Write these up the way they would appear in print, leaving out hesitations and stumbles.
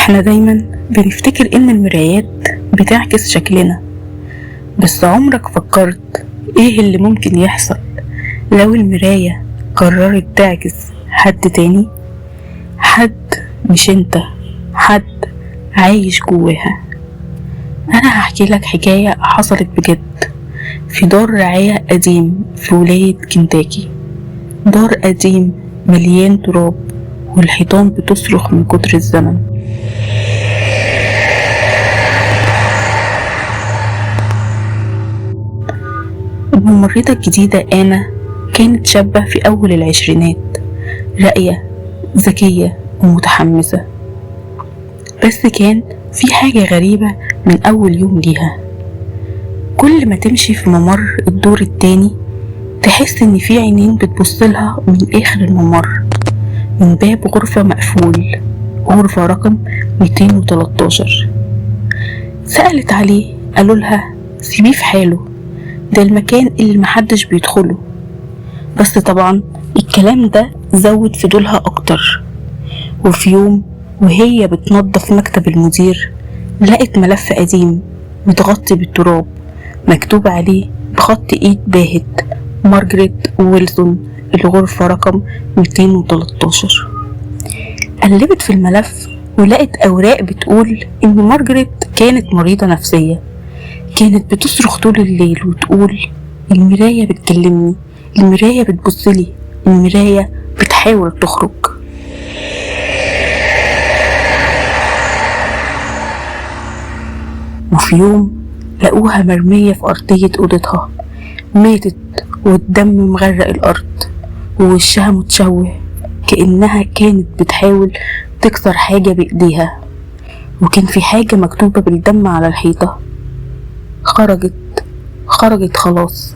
احنا دايما بنفتكر ان المرايات بتعكس شكلنا، بس عمرك فكرت ايه اللي ممكن يحصل لو المراية قررت تعكس حد تاني؟ حد مش انت، حد عايش جواها. انا هحكي لك حكاية حصلت بجد في دار رعاية قديم في ولاية كنتاكي. دار قديم مليان تراب والحيطان بتصرخ من كتر الزمن. الممرضة الجديدة آنا كانت شابة في أول العشرينات، راقية ذكية ومتحمسة، بس كان في حاجة غريبة من أول يوم ليها. كل ما تمشي في ممر الدور التاني تحس إن في عينين بتبصلها من آخر الممر، من باب غرفة مقفول، غرفة رقم 213. سألت عليه، قالوا لها سيبيه في حاله، ده المكان اللي محدش بيدخله. بس طبعا الكلام ده زود فضولها أكتر. وفي يوم وهي بتنظف مكتب المدير لقت ملف قديم متغطي بالتراب مكتوب عليه بخط ايد باهت مارجريت ويلسون، الغرفة رقم 213. قلبت في الملف ولقت أوراق بتقول إن مارجريت كانت مريضة نفسية، كانت بتصرخ طول الليل وتقول المراية بتكلمني، المراية بتبصلي، المراية بتحاول تخرج. وفي يوم لقوها مرمية في أرضية أوضتها، ماتت والدم مغرق الأرض ووشها متشوه كأنها كانت بتحاول تكسر حاجة بإيديها، وكان في حاجة مكتوبة بالدم على الحيطة: خرجت خلاص.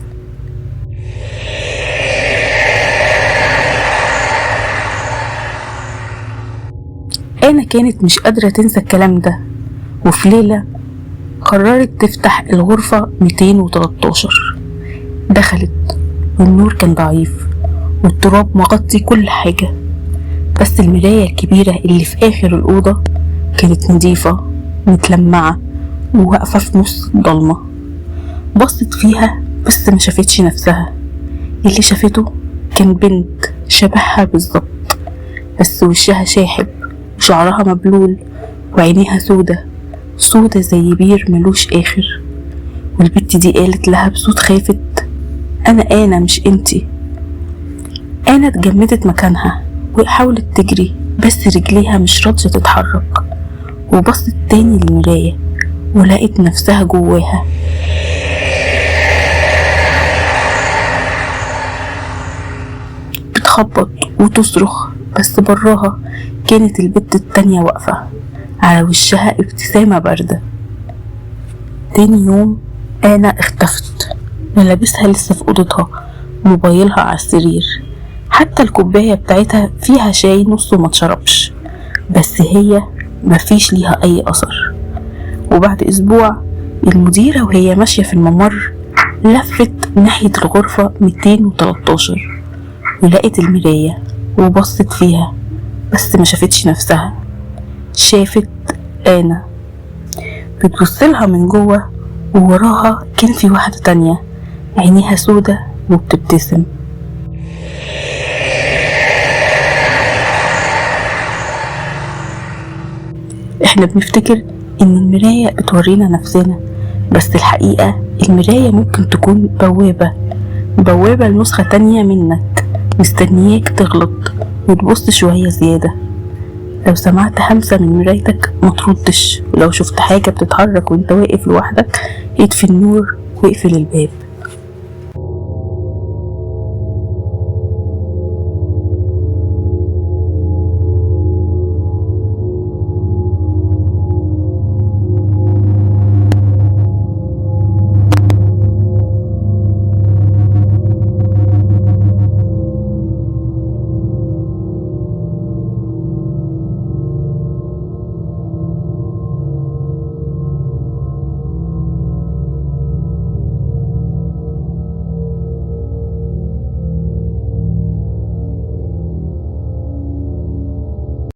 أنا كانت مش قادرة تنسى الكلام ده، وفي ليلة قررت تفتح الغرفة 213. دخلت والنور كان ضعيف والتراب مغطي كل حاجة، بس المراية الكبيرة اللي في آخر الأوضة كانت نظيفة متلمعة وواقفة في نص الضلمة. بصت فيها بس ما شافتش نفسها، اللي شافته كان بنت شبهها بالظبط، بس وشها شاحب وشعرها مبلول وعينيها سودة سودة زي بير ملوش آخر. والبنت دي قالت لها بصوت خافت: أنا مش انتي. أنا اتجمدت مكانها وحاولت تجري بس رجليها مش راضية تتحرك، وبصت تاني للمراية ولقت نفسها جواها. بتخبط وتصرخ، بس براها كانت البت التانية واقفة على وشها ابتسامة باردة. تاني يوم أنا اختفت، ملابسها لسه في أوضتها، موبايلها على السرير، حتى الكوباية بتاعتها فيها شاي نصه ما تشربش، بس هي مفيش ليها أي أثر. وبعد أسبوع المديرة وهي ماشية في الممر لفت ناحية الغرفة 213 ولقت المراية وبصت فيها، بس ما شافتش نفسها، شافت أنا بتبصلها من جوه، ووراها كان في واحدة تانية عينيها سودة وبتبتسم. احنا بنفتكر ان المراية بتورينا نفسنا، بس الحقيقة المراية ممكن تكون بوابة لنسخة تانية منك مستنياك تغلط وتبص شوية زيادة. لو سمعت همسة من مرايتك ما تردش، ولو شفت حاجة بتتحرك وانت واقف لوحدك اطفي النور واقفل الباب.